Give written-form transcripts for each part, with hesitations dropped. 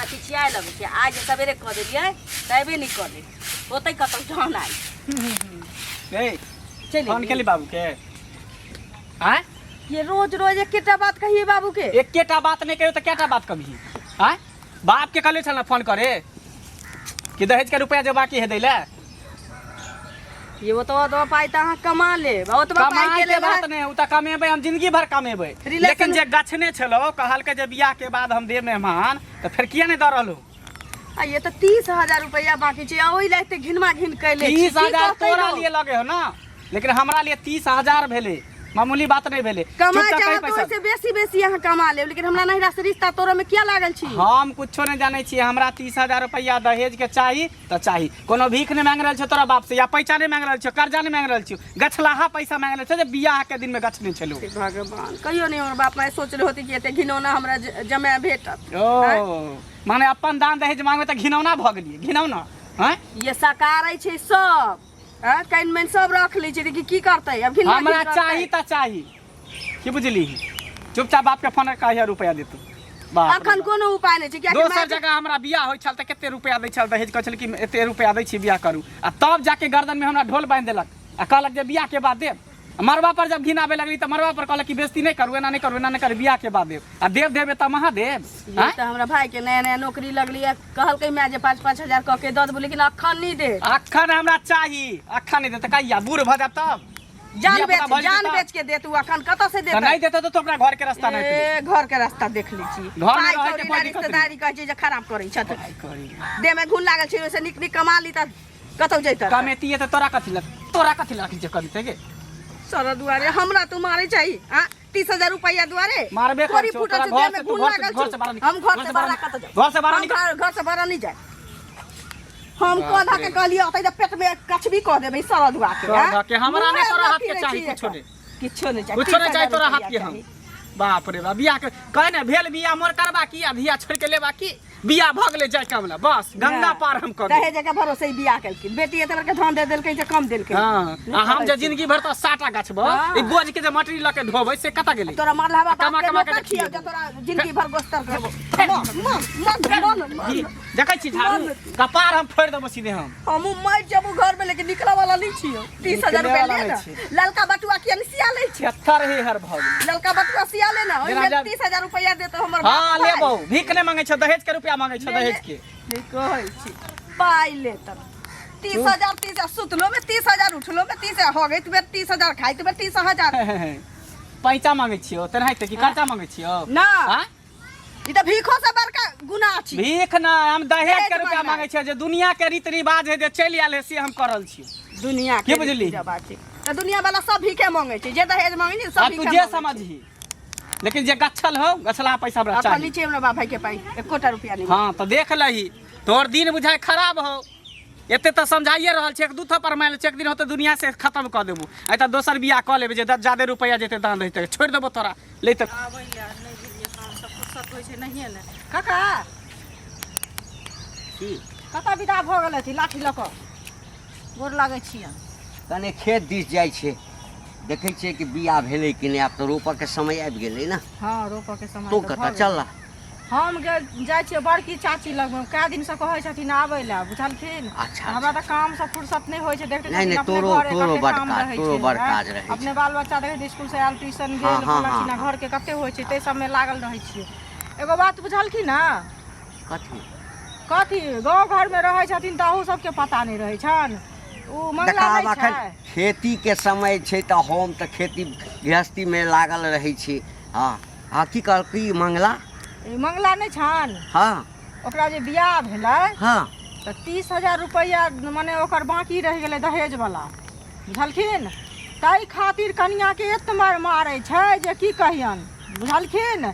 तऽ चिचियाए लगै छै। आइ जे सवेरे कऽ देलियै तऽ अयबे नहि करै, होतै कतहु जहन आइ। ए, चलि फोन एलियै। केली बाबू के? आँय? ये रोज रोज एकेटा बात कहिए बाबू के। एकेटा बात नहि कहियो तऽ कएटा बात कभी? आँय, बाप के कहले छल ने फोन करे कि दहेज के रुपया जे बाकी है दै ले। ये ओतबा ओतबा पाइ तऽ अहाँ कमा लेब आ ओतबा पाइ कमाई के के लेब बात नहि, ओ तऽ कमेबै, हम जिंदगी भर कमेबै। Relation- लेकिन जे गछने छलो, कहलकै जे बियाह के बाद हम देब मेहमान, तऽ फेर किया नहि दऽ रहलू? आ ये तऽ 30,000 रुपैआ बाकी छै आ ओहि लए एते घिनमा घिन कैले छी। तीस की हजार कहतै तोरा लोक? लिए लगे हो ना, लेकिन हमरा लिए 30,000 भेलै, मामूली बात नहि भेलै। कमाइ चुपचाप चाहत कही पैसा। ओहिसँ बेसी बेसी अहाँ कमा लेब, लेकिन हमरा नहिरा से रिश्ता तोड़ऽ मे किया लागल छी? हम कुछो नहि जानै छियै, हमरा 30,000 रुपैआ दहेज के चाही तऽ चाही। कोनो भीख नहि मांगि रहल छियौ तोरा बाप से, या पैसा नहि मांगि रहल छियौ, कर्जा नहि मांगि रहल छियौ, गछलाहा पैसा मांगि रहल छियौ जे बियाह के दिन मे गछने छलौ। हे भगवान, कहियो नहि हमर बाप माय सोचले होती कि एते घिनौना हमरा जमाय भेटत। ओ माने अपन दान दहेज मांगबै तऽ घिनौना भऽ गेलियै, घिनौना? आँय? ये सकारै छै सब, आँय, कनि मनि सब रख लै छै, देखी की करतै अब घिनौना हमरा घिन करतै। चाही तऽ चाही, की बुझली? चुपचाप बाप के फोन कहिया रुपया देतू। बाप रे अखन बाप। कोनो उपाय नहि छै, कियाकि दोसर माय- जगह हमरा बियाह होइ छल तऽ कते रुपया दै छल दहेज, कहै छल कि एते रुपया दै छी बियाह करू, आ तब जाके गर्दन में हमरा ढोल बान्हि देलक आ कहलक जे बियाह के बाद देब। आ मड़बा पर जब घिन आबे लगली तऽ मड़बा पर कहलक कि बेइज्जती नहि करू, एना नहि करू, एना नहि करू, बियाह के बाद देब। आ देब देबे तऽ महादेव। ये आँय? तऽ हमरा भाई के नया नया नौकरी लगली है, कहलकै माय जे 5-5 हजार कऽ के दऽ देबो, लेकिन अखन नहि दे। अखन हमरा चाही, अखन नहि दे तऽ कहिया? बूढ़ भऽ जायब तब? जान धिया बेच पुता भऽ जेतै जान तब? बेच के देत उ, अखन कतऽ से तऽ देतै? नहि देतै तऽ तू अपना घर के रास्ता नहि ए, घर के रास्ता देख लै छी। घरमे पाइ रहैके कौड़ी कोइ ला दिक्कत नहि। रिश्तेदारी कहै छै जे खराब करै छथि, देह में घुन लागल छै, ओहिसँ नीक नीक कमा ली तऽ कतौ जैतै। कमेतियै तऽ तोरा कथी लग, तोरा कथी लग जे कमेतै गे? सर दुआरे हमरा तू मारे चाही आ 30,000 रुपैआ दुआरे मारबे कोरी करै छौ, फूटल तोरा छै, घर देह से में तू घुन घर से लागल घर से छौ। बाहर निकल। हम घर से बाहर कतऽ जाउ? घर से बाहर हम निकल। घर से बाहर नहीं जाए। हम बाप कह रे। के कहलियै अतै तऽ पेट में कछबी कह देबै सरदुआ के। सरदुआ के, हमरा नहि मुँहे तोरा हाथ के फिरै चाही छी कुछो एकर। नहि। किछो नहि चाही। कुछो नहि 30,000 चाही तोरा हाथ रुपैआ के हम। चाही। बाप रे बाप, बियाह के कहे ने भेल बियाह मोर करबा की आ धिया छोड़ के लेबा की? बियाह भऽ गेलै, जाय कमला बस गंगा पार हम कऽ देब। दहेज के भरोसे ही बियाह केलखिन, बेटी एते बड़का धन दे देलकै जे कम देलकै। हाँ, नहि आ हम करै जे छी। जिंदगी भर तऽ साटा गछबो, हाँ। ई बोझ के जे मटरी लऽ के ढोबै से कतऽ गेलै? तोरा मारला बाप कमा के कमा के नौकर जे छियौ, खिएबो। जे तोरा जिंदगी भर गोस्तर करबो। मन मन मन मन मन ई देखै छी झाड़ू, कपार हम फोड़ि देबो सीधे हम। हमहूँ मरि जेबो घर में, लेकिन निकले वाला नहीं छियौ। 30,000 रुपया निकले ले वाला ना नहि छी। ललका बटुआ किया नहीं सिया लै छै? छत्तर ही हर भऽ गेलै। ललका बटुआ सिया ले ना, ओहिमे जेना जब- 30,000 रुपया देतो हमर हाँ बाप भाई। लेबौ, भीख नहि मांगै छौ, दहेज के रुपया मांगै छौ। ले, दहेज ले। के नहीं कहै छी, पाइ ले तब 30,000, 30,000। सुतलो में 30,000, उठलो में 30,000, हगैत बेर 30,000, खाइत बेर 30,000। पैसा मांगै छियौ तेनाहिते कि कर्जा मांगै छियौ? ना। आँय? ई तऽ भीखो से बड़का गुनाह छी। भीख ना, हम दहेज के दहेज रुपया मांगनाइ। मांगै छियै, जे दुनिया के रीति रिवाज है जे चलि आयल है से हम करल छियै। दुनिया की के बुझली? रीति रिवाज छै तऽ दुनिया वाला सब भीखे मांगै छै, जे दहेज मांगै छै सब आ तू भीखे जे मांगै छै। समझही, लेकिन जे गछल हो गछला पैसा हमरा अखन चाही। नीचे हमरा बाप भाई के पाइ एकोटा रुपया नहीं। हाँ तऽ देख लही, तोहर दिन बुझाइ खराब हो। एते तऽ समझाइए रहल छै, एक दू थप्पड़ मारि छै, एक दिन होतै दुनिया से खत्म कऽ देबू। आइ तऽ दोसर बियाह कऽ लेबै, जे जादे रुपैआ जेतै दान देतै, छोड़ि देबो तोरा ले तऽ। आबै लए नहि भेलियै, काम सब फुर्सत होइ छै नहिए ने। काका की? कतऽ विदा भऽ गेल अथी लाठी लऽ कऽ? गोर लागै छियनि। कने खेत दिस जाइ छै, देखै छियै कि बिया भेलै कि नहि। आब तऽ रोपऽके समय आबि गेलै ने। हँ, रोपऽके समय तू तऽ कतऽ भऽ गेल। चलला? हम जाइ छियै बड़की चाची लगमे, कए दिनसँ कहै छथिन आबै लए, बुझलखिन? अच्छा, हमरा तऽ कामसँ फुर्सत नहि होइ छै, देखते नहि, छथिन नहि, अपने तोरो घरे तोरो कते बड़ काम काज रहै तोरो छै, बड़ आँय? काज रहै छै। अपने बाल बच्चा देखै छियै, स्कूलसँ आयल, ट्यूशन गेल, हँ, फलाँ हँ, चिल्लाँ, हँ। घरके कते होइ छै, ताहि सबमे लागल रहै छियै। एगो बात बुझलखिन ने? कथी? कथी, गाँव घरमे रहै छथिन तऽ अहू सबके पता नहि रहै छनि ओ मंगला देखा, आब नहि एखन छै? खेतीके समय छै तऽ हम तऽ खेती गृहस्थीमे लागल रहै छी। हँ हँ, की कहल की मंगला? ई मंगला नहि छनि? हँ। ओकरा जे बियाह भेलै तऽ 30,000 रुपैआ मने ओकर बाँकी रहि गेलै दहेजवला, बुझलखिन? ताहि खातिर कनिआँके एत मारि मारै छै जे की कहियनि, बुझलखिन?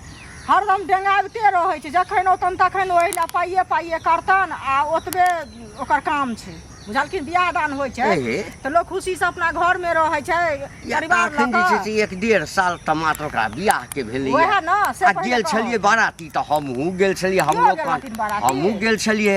हरदम डेंगाबिते रहै छै, जखन औतनि तखन ओहि लए पाइए पाइए करतनि आ ओतबे ओकर काम छै, बुझलखिन? बियाह दान होइ छै ए। तऽ लोक खुशीसँ अपना घरमे रहै छै या तऽ परिवार एखन लऽ जे छै कऽ। से एक डेढ़ साल तऽ मात्र ओकरा बियाहके भेलैए। वएह ने से आ पहिले गेल कहब। छलियै बाराती तऽ हमहूँ गेल छलियै, हमरो गेल कान रहथिन बाराती? हमहूँ गेल छलियै।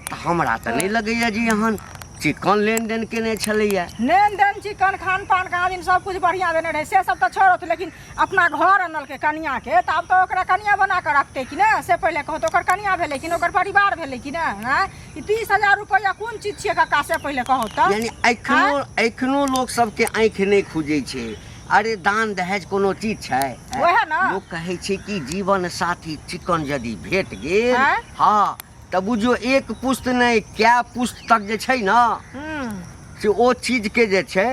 तऽ हमरा तऽ नहि लगैए जे एहन चिकन लेनदेन केने छलैया। लेनदेन चिकन खान पान कहाँ दिन सब कुछ बढ़िया देने रहे, से सब तऽ छोड़त, लेकिन अपना घर अनलकै कनियाके तऽ आब तऽ ओकरा कनिया बना कऽ रखतै कि नहि, से पहिले कहू तऽ। ओकर कनिया भेलै कि नहि, ओकर परिवार भेलै कि नहि? आँय, ई 30,000 रुपैआ कोन चीज छियै कक्का, से पहिले कहू तऽ। यानी एखनो एखनो लोक सबके आँखि नहि खुजै छै। अरे दान दहेज कोनो चीज छै? वएह ने। लोक कहै छै कि जीवन साथी चिकन यदि भेट गेल, आँय? हँ, तऽ बुझियौ एक पुस्त नहि कए पुस्त तक जे छै ने से ओ चीजके जे छै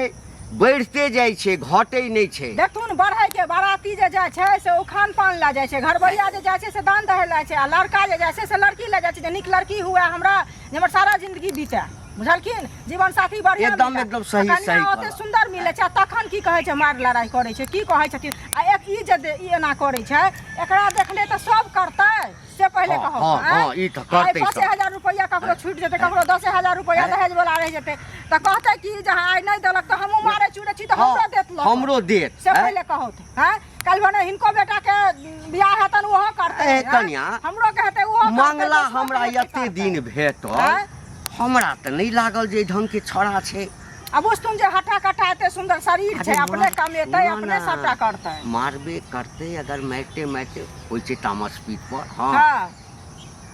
बढ़िते जाइ छै, घटै नहि छै। देखथुन बढ़ैके, बाराती जे जाइ छै से ओ खान पान लए जाइ छै, घरबैया जे जाइ छै से दान दहेज लए छै, आ लड़का जे जाइ छै से लड़की लए जाइ छै, जे नीक लड़की हुए हमरा, जे हमर सारा जिंदगी बीतए, बुझलखिन, जीवन साथी बढ़िया एकदम मिलतै। एकदम सही, आ कनिया सही ओते कहलक। सुंदर मिलै छै, आ तखन की कहै छै, मार लड़ाइ करै छै, की कहै छथिन? आ एक ई जे ई एना करै छै, एकरा देखले तऽ सब करतै, से पहिले हँ, कहू। हँ, आँय? हँ, ई तऽ करतै आइ पाँचे सब। हजार रुपैआ ककरो छूटि जेतै, ककरो 10,000 रुपैआ दहेज वाला रहि जेतै तऽ कहतै कि जे आइ नहि देलक तऽ हमहूँ मारै चूरै छी तऽ हँ, हमरो देत लऽ कऽ। हमरो देत। से आँय? पहिले कहू तऽ, आँय? काल्हि भने हिनको बेटा के बियाह हेतनि, ओहो करतै, ए, आँय? कनिया, हमरो के हेतै, ओहो करतै, मंगला दोसरो के हमरा हेतै, एते करतै। दिन भेटल, आँय? हमरा तऽ नहि लागल जे एहि ढंग के छौड़ा छै। आ बुझथुन जे हट्टा कट्टा एते सुंदर शरीर छै, अरे अपने कमेतै, सुनऽ अपने ना। सबटा करतै। मारबे करतै, अगर मारिते मारिते होइ छै तामस पीठ पर, हँ,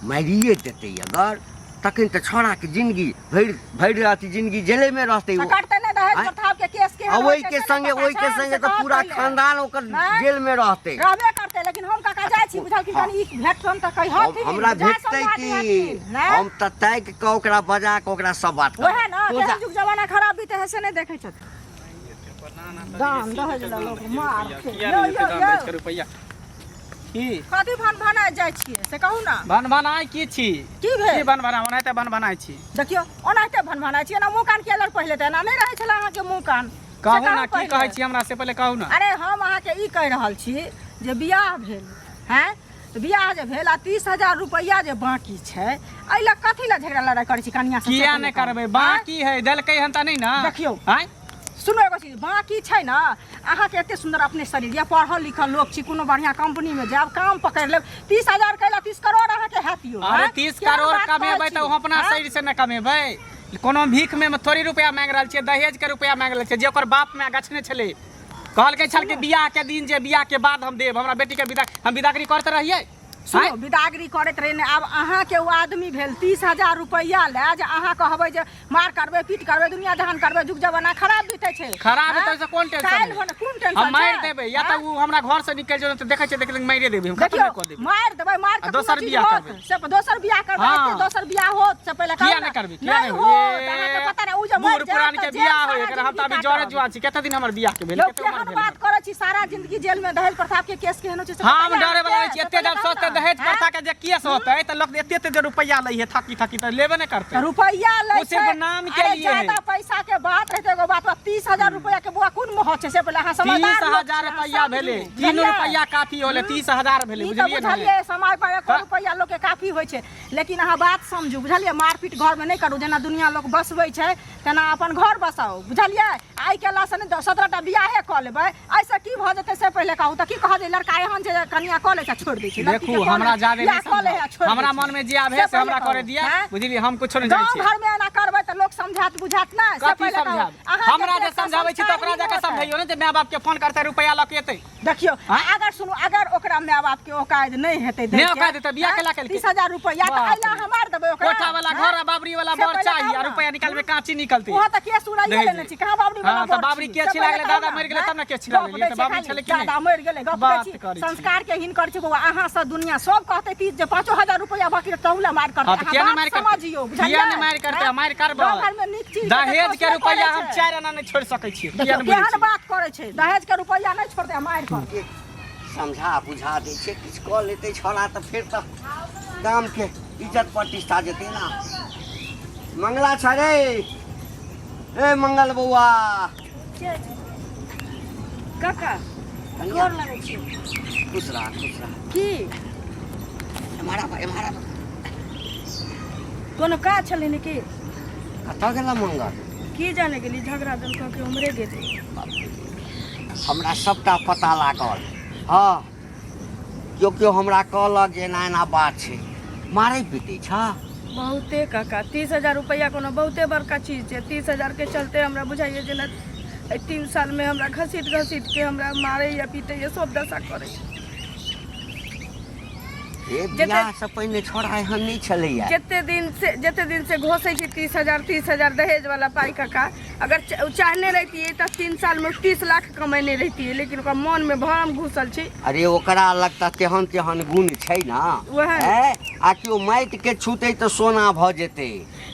मारिए देतै अगर, तखन तऽ छौड़ाके जिंदगी भरि भरि अथी जिंदगी जेलेमे रहतै तऽ ओ। कटतै नहि दहेज आँय? प्रथा के केस केहन आ होइ छै ओहिके से नहि संगे पता ओहिके छै, संगे से तऽ कहत पूरा पहिले। खानदान ओकर नहि? जेलमे रहतै। रहबे करतै, लेकिन हम काका जाइ छी, बुझलखिन, कनि ई भेटतन तऽ हम कहिहथिन, हमरा बुझा भेटतै समझा कि दिहथिन, नहि? हम तऽ ताकि कऽ ओकरा बजा कऽ ओकरा सब बात वएह करबै। ने, तू जा। केहन जुग जमाना खराब बीते है से नहि देखै छथिन। दान दहेज लए लोक मारतै। किया यौ नहि यौ देतै दान यौ दहेज के रुपैआ? की कथी भन भनाइ जाइ छियै से कहू ने। भन भनाइ की छी? की भेल? की भन भना? ओनाहिते भन भनाइ छी। देखियौ, ओनाहिते भन भनाइ छी, एना मुँह कान किया लग? पहिले तऽ एना नहि रहै छलै अहाँके मुँह कान। से कहू ना, की पहिले। कहै छी हमरा से पहिले कहू ना। अरे हम अहाँके ई कहि रहल छी जे बियाह भेल हैं, तऽ बियाह जे भेल आ 30,000 रुपैआ जे बाँकी छै, एहि लए कथी लए झगड़ा लड़ाइ करै छी कनिया से? किया नहि करबै? बाकी है, देलकै हन तऽ नहि ना। देखियौ। आँय? सुनू एगो चीज, बाँकी छै ने, अहाँके एते सुन्दर अपने शरीर यऽ, पढ़ल लिखल लोक छी, कोनो बढ़िआँ कंपनीमे जायब, काम पकड़ि लेब, 30,000 कैला 30 करोड़ अहाँके हैत यौ। अरे आँय? 30 केहन करोड़ बात कहै कमेबै छी? तऽ ओ अपना आँय? शरीर से नहि कमेबै? कोनो भीख में थोड़ी रुपया मांगि रहल छियै, दहेज के रुपया मांगि रहल छियै, जे ओकर बाप माय गछने छलै। कहलकै छल कि बियाह के दिन जे बियाह के बाद हम देब, हमरा बेटी के विदा, हम विदागरी करते रहियै। सुनू, विदागरी करैत रहे ने, आब अहाँके ओ आदमी भेल 30,000 रुपैआ लए जे अहाँ कहबै जे मार करबै, पीट करबै, दुनिया जहान करबै। जुग जमाना खराब बीतै छै। खराब आँय? हेतै से कोन टेंशन काल्हि है? भने कोन टेंशन हम मारि छै? देबै या तऽ आँय? ओ हमरा घर से निकलि जेतै तऽ देखै छियै, देखै मारिए देबै, हम खतम देखियौ, कऽ देबै। मारि देबै, मारि आ के दोसर कोनो चीज बियाह होत करबै। से दोसर बियाह करबै? हाँ। एते दोसर बियाह होत से पहिले कहू किया ने। नहि करबै? किया नहि नहि होत, अहाँके पता नहि, ओ जे बूढ़ मरि जायत पुरान तऽ के जेल बियाह होय सारा एकर, हम तऽ अभी जिंदगी जरे काटब। जुआन छी। कते दिन हमर बियाह के भेल? यौ, कते उमर केहन भेल? बात करै छी? सारा जिंदगी जेल में दहेज प्रथा के केस केहन होइ छै से हम पता यऽ डरे वाला अहाँके? छी से एते पहिले जब कहू सोचते ने। दहेज आँय? प्रथा के जे केस होतै तऽ लोक एते एते जे रुपैआ लै है थकी थकी तऽ लेबे नहि करतै। तऽ रुपैआ लै ओ सिर्फ छै। नाम के अरे लिए है। ज्यादा पैसा के बात रहते एगो बात, 30,000 रुपैआ के बुआ कोन मोह छै से पहिले अहाँ समझदार तीस लोक हजार छी, अहाँ रुपैआ समझू, भेलै, 3 बुझलियै? रुपैआ काफी होलै, 30,000 भेलै। ई तऽ बुझलियै ने? बुझलियै, समय पर एको तऽ- रुपैआ लोक के काफी होइ छै, लेकिन अहाँ बात समझू, बुझलियै? मारपीट घरमे नहि करू। जेना दुनिया लोक बसबै छै तेना अपन घर बसाउ, बुझलियै? आइ केलासँ नहि 17टा बियाहे कऽ लेबै, एहिसँ की भऽ जेतै से पहिले कहू तऽ। की कहत जे लड़का एहन छै जे कनिया कऽ लै छै आ छोड़ि दै छै, लड़की देखू, के कऽ हमरा लै- जादे बियाह नहि कऽ लै है आ समझाउ। छोड़ि दै हमरा छै। मन में जे आबे से से हमरा पहिले करे कहू, दिया, आँय? बुझलियै? हम कुछो नहि जानै गाँव छियै। घरमे एना करबै तऽ लोक समझात बुझात नहि, से कथी पहिले कहू। समझाब? अहाँके हमरा जे एकटा समझाबै छी तऽ ओकरा संस्कार जाके होतै। समझैयौ ने जे माय बाप के फोन करतै, रुपैआ लऽ के एतै। देखियौ, आँय? अगर सुनू, अगर ओकरा माय बाप के औकात नहि हेतै दै नहि के, औकात हेतै, बियाह आँय? केला केलकै? 30,000 रुपैआ तऽ बाप अइला रे। हम मारि देबै ओकरा। कोठा वाला आँय? घर आ बाबरी वाला से बर पहिले चाही कहू आ ने। रुपैआ निकालबै, काँची निकलतै। वहाँ तऽ केस उड़ाइए दहेज। लेने छी, कहाँ बाबरी वाला हाँ, तऽ बर बाबरी छी? के से छिला पहिले गेलै? कहू दादा ने, मरि गेलै आँय? तब ने के छिला गप लेलियै, दै तऽ छै बाबरी खाली, छलै कि नहि? दादा मरि गेलै, गप दै बात छी, करै छी। संस्कार के हीन करै छी बौआ। अहाँ सब दुनिया सब कहतै 30 जे 5,000 रुपैआ बाकी रहतै, तहू लए मारि करतै। हाँ, तऽ अहाँ किया नहि बात मारि करतै? समझियौ, बुझलियै? किया नहि मारि करतै? आँय? मारि करबै। गाँव घरमे नीक चीज के दहेज के देखो से रुपैआ करै हम छै। 4 आना नहि छोड़ि सकै छियै। किया देखियौ नहि बुझै केहन छियै? बात करै छै, दहेज के रुपैआ नहि छोड़तै आ मारि करतै। समझा बुझा दै छै, किछु कऽ लेतै छौड़ा तऽ फेर तऽ गामके इज्जत प्रतिष्ठा जेतै ने। मंगला छ रे, ए मंगल बौआ। काका, कनिया। गोर लगै छी। खुश रह, खुश रह। की? एम्हर आब, एम्हर आब। कोनो काज छलै ने की? कतऽ गेला मंगल? की जाने गेली, झगड़ा दन कऽ के उमरे गेलै। हमरा सबटा पता लागल। हँ, केओ केओ हमरा कहलक जे एना एना बात छै, मारै पीटै छ। बहुते काका, 30,000 रुपैआ कोनो बहुते बड़का चीज छै। 30,000 के चलते हमरा बुझाइए जेना एहि 3 सालमे हमरा घसीट घसीट के हमरा मारैए पीटैए, सब दशा करैए। ए बियाह से पहिने छोड़ा एहन नहि छलैया। जते दिन से घोसै छी 30,000 30,000 दहेज वाला पाइ काका, अगर चाहने रहितियै तऽ 3 साल में 30 लाख कमेने रहितियै, लेकिन ओकरा मन में भरम घुसल छै। अरे ओकरा लग तऽ तेहन तेहन गुण छै ना, वएह। हैं? आ केओ माटि के छूतै तऽ सोना भऽ जेतै।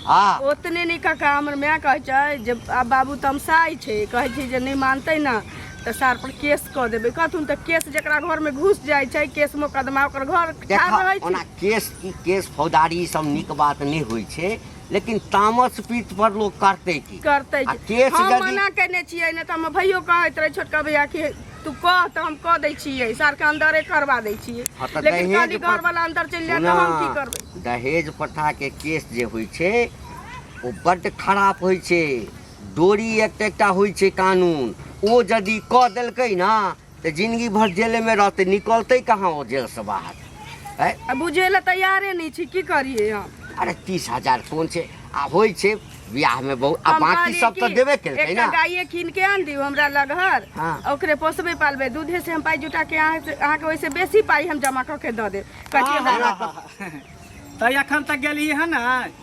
आ ओतने नहि काका, हमर माय कहै छै जे आब बाबू तमसाइ छै, कहै छै जे नहि मानतै ना तऽ सार पर केस कऽ देबै। कहथुन तऽ केस जकरा घर में घुस जाइ छै, केस मोकदमा, ओकर घर देखा ठाढ़ रहै छै। ओना केस की केस फौजदारी सब नीक बात नहि होइ छै, लेकिन तामस पीत पर लोक करतै की करतै आ की? केस हम यदि मना केने छियै, नहि तऽ हमर भैयो कहैत रहै छोटका भैया कि तू कह तऽ हम कऽ दै छियै, सारके अन्दरे करवा दै छियै। हँ तऽ लेकिन दहेज कहली पर घर वाला अन्दर चलि जाए तऽ हम की करबै? दहेज प्रथा के केस जे होइ छै ओ बड्ड खराब होइ छै। डोरी एकटा एकटा होइ छै कानून, ओ यदि कऽ देलकै ना तऽ जिंदगी भर जेलेमे रहतै, निकलतै कहाँ ओ जेलसँ बाहर? आ बुझै लए तैयारे नहि छी, की करियै हम? अरे 30,000 कोन छै? आ होइ छै बियाहमे बहुत, आ हम बाकी कहलियै सब तऽ कि देबे केलकै एकटा ना। गाये कीन के आन दियौ हमरा लगहर, हाँ। ओकरे पोसबै पालबै, दूधे से हम पाइ जुटा के अहाँके ओहिसे बेसी पाइ हम जमा कऽ के दऽ देब। कहै छियै हमरा तऽ एखन तक गेली हँ ने?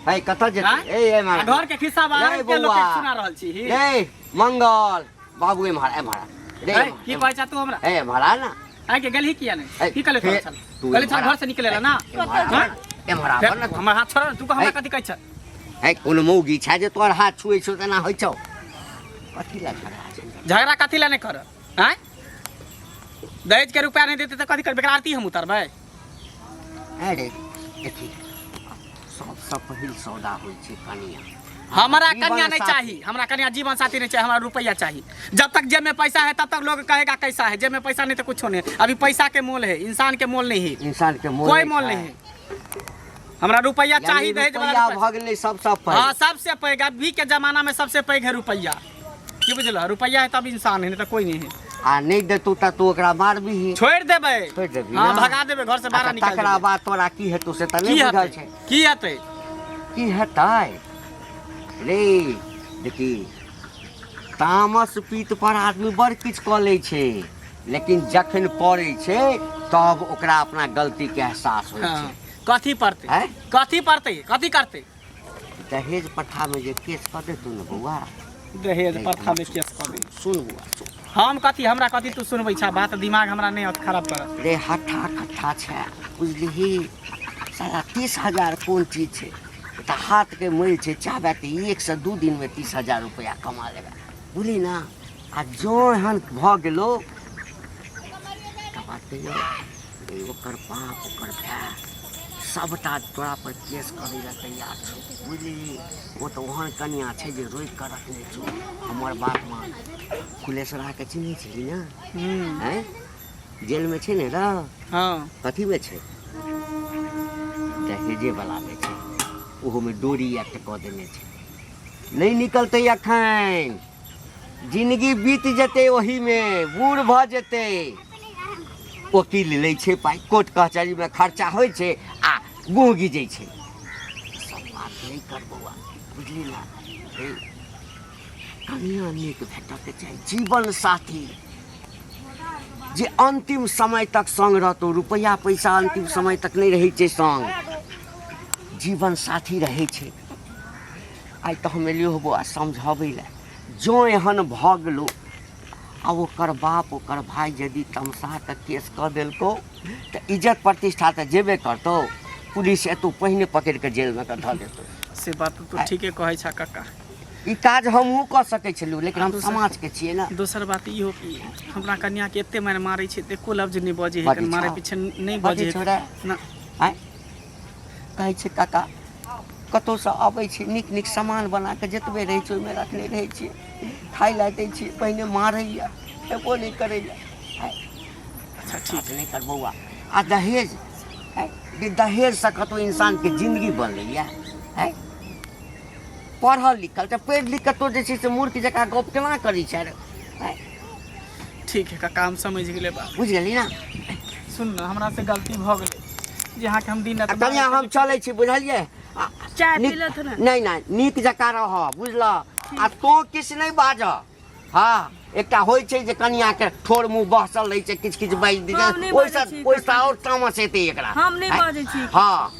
है कतऽ जेतै? आँय? ए ए आ घर के खिस्सा बाहर रे के लोक के बौआ। सुना रहल छी। रे मंगल बाबू, एम्हर एम्हर रे। है, एम्हर, की कहै छा तू हमरा? ए एम्हर आ ना। आइ के गेलही किया नहि? ए, की कहले फेर छल? तू कहले छल एम्हर आ। घर से निकले ला ना? एम्हर आ, हाँ? एम्हर आ फेर ना तू। हमर हाथ छोड़, तू हमरा है। कथी कहै छ? है कोनो मौगी छै जे तोहर हाथ छुए छौ तेना होइ छौ? कथी लए झगड़ा छै? झगड़ा कथी ला नहि कर? आँय, दहेज के रुपया नहि देते तऽ कथी करबै? एकर आरती हम उतारबै? अरे देखी, सबसँ पहिल सौदा होइ छै कनिया। हमारा जीवन कन्या नहीं साथी। चाहिए, हमरा कन्या जीवन साथी नहीं चाहिए, हमरा रुपया चाहिए। जब तक जेब में पैसा है तब तक लोग कहेगा कैसा है, जेब में पैसा नहीं तो कुछ नहीं। अभी पैसा के मोल है, इंसान के मोल नहीं है। इंसान के मोल कोई नहि मोल छै। नहीं है। हमरा रुपया यानी चाहिए, दहेज वाला रुपैआ रुपया। भऽ गेलै सबसँ पैघ। हाँ, सबसे पैघ। अभी के जमाना में सबसे पैघ है रुपया, की बुझल? रुपया है तब इंसान है, नहीं तो कोई नहीं है। आ नहि देतौ तऽ तू ओकरा मारबिही? छोड़ देबै। छोड़ि देबही हाँ, ना? भगा देबै घर से बाहर अच्छा, निकाल तकरा देबै। बाद तोरा की हेतौ से तऽ की नहि बुझल हेतै? छै। की हेतै? की हेतै रे? देखी, तामस पीत पर आदमी बड़ किछु कऽ लै छै, लेकिन जखन पड़ै छै तब ओकरा अपना गलतीके एहसास होइ हाँ, छै। कथी पड़तै? आँय? कथी पड़तै? कथी करतै? दहेज प्रथामे जे केस कऽ देतौ ने बौआ। दहेज प्रथा में केस कऽ दे? सुन बौआ, सुन। हम कथी, हमरा कथी तू सुनबै छा बात? दिमाग हमरा नहि होत खराब कर। रे हट्ठा खट्ठा छै, बुझलिही? साला 30,000 कोन चीज छै? तऽ हाथके मैल छै। चाहबै तऽ 1 से 2 दिनमे 30,000 रुपैआ कमा लेबै, बुझली ना? आ जँ एहन भऽ गेलो तऽ बात कहियौ रे, ओकर बाप ओकर भाय सबटा तोरा पर केस करै लए तैयार छौ, बुझलिही? ओ तऽ ओहन कनिया छै जे रोकि कऽ रखने छौ। हमर बाप मान, कुलेसराके चिन्है छली ने? आँय, जेलमे छै ने र? हाँ। कथीमे छै? दहेजे वलामे छै। ओहोमे डोरी एक्ट कऽ देने छै, नहि निकलतै एखन। जिंदगी बीत जेतै ओहीमे, बूढ़ भऽ जेतै। वकील लै छै पाइ, कोर्ट कचहरीमे खर्चा होइ छै आ गुह गिजै छै। सब बात नहि कर बौआ, बुझली ना? हे, कनिया नीक भेटऽके चाही, जीवन साथी जे अंतिम समय तक संग रहतौ। रुपैआ पैसा अंतिम समय तक नहि रहै छै संग, जीवन साथी रहै छै। आइ तऽ हम एलियो बौआ समझाबै लए। जँ एहन भऽ गेलो आ ओकर बाप ओकर भाय यदि तमसा कऽ केस कऽ देलकौ तऽ इज्जत प्रतिष्ठा तऽ जेबे करतौ, पुलिस एतौ पहिने पकड़ि कऽ जेलमे कऽ धऽ देतौ। से बात तऽ तू ठीके कहै छा कक्का। ई काज हमहूँ कऽ सकै छलहुँ, लेकिन हम समाजके छियै ने। दोसर बात इहो कि हमरा कन्याके एते मारि मारै छै तऽ एको लफ्ज नहि बजै है। बजै मारै छौ? पीछे नहि बजै बजै छौ रे? ना। आँय, कहै छै काका, कतहुसँ अबै छी, नीक नीक सामान बना कऽ जतबे रहै छै ओहिमे रखने रहै छियै, खाय लए दै छियै, पहिने मारैए, खेबो नहि करैए। आँय, अच्छा ठीक। बात नहि कर बौआ। आ दहेज आँय, जे दहेजसँ कतहु इंसानके जिंदगी बनलैए? आँय, पढ़ल लिखल तऽ पढ़ि लिख कऽ तो जे छै से मूर्ख जकाँ गप केना करै छै रे? आँय, ठीक है काका, हम समझ गेलै बात। बुझि गेली ना? सुन ने, हमरा से गलती भऽ गेलै जे अहाँके हम दिन राति आ कनिया, हम चलै छी, बुझलियै? आ, चाय पी नीक- लेथ ने। नहि नहि, नीक जकाँ रह, बुझलह? आ तोँ किछु नहि बाजह। हँ, एकटा होइ छै जे कनियाके ठोर मुँह बहसल रहै छै, किछु किछु बाजि दै हम छै, नहि ओहिसँ बाजै छी। ओहिसँ आओर तामस हेतै एकरा। हम नहि बाजै छी। हँ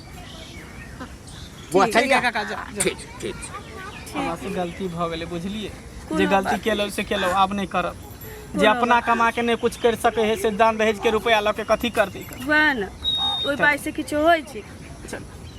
बौआ, ठीक चलिए। है काका, जा जा। ठीक ठीक। हमरा से गलती भऽ गेलै, बुझलियै? जे कोनो गलती केलहुँ से केलहुँ, आब नहि करब। जे अपना कमा के नहि कुछ कर सके है, से दान दहेज के रुपया लऽ के कथी करतै? वएह ने, ओहि पाइसँ किछो होइ छै? चल।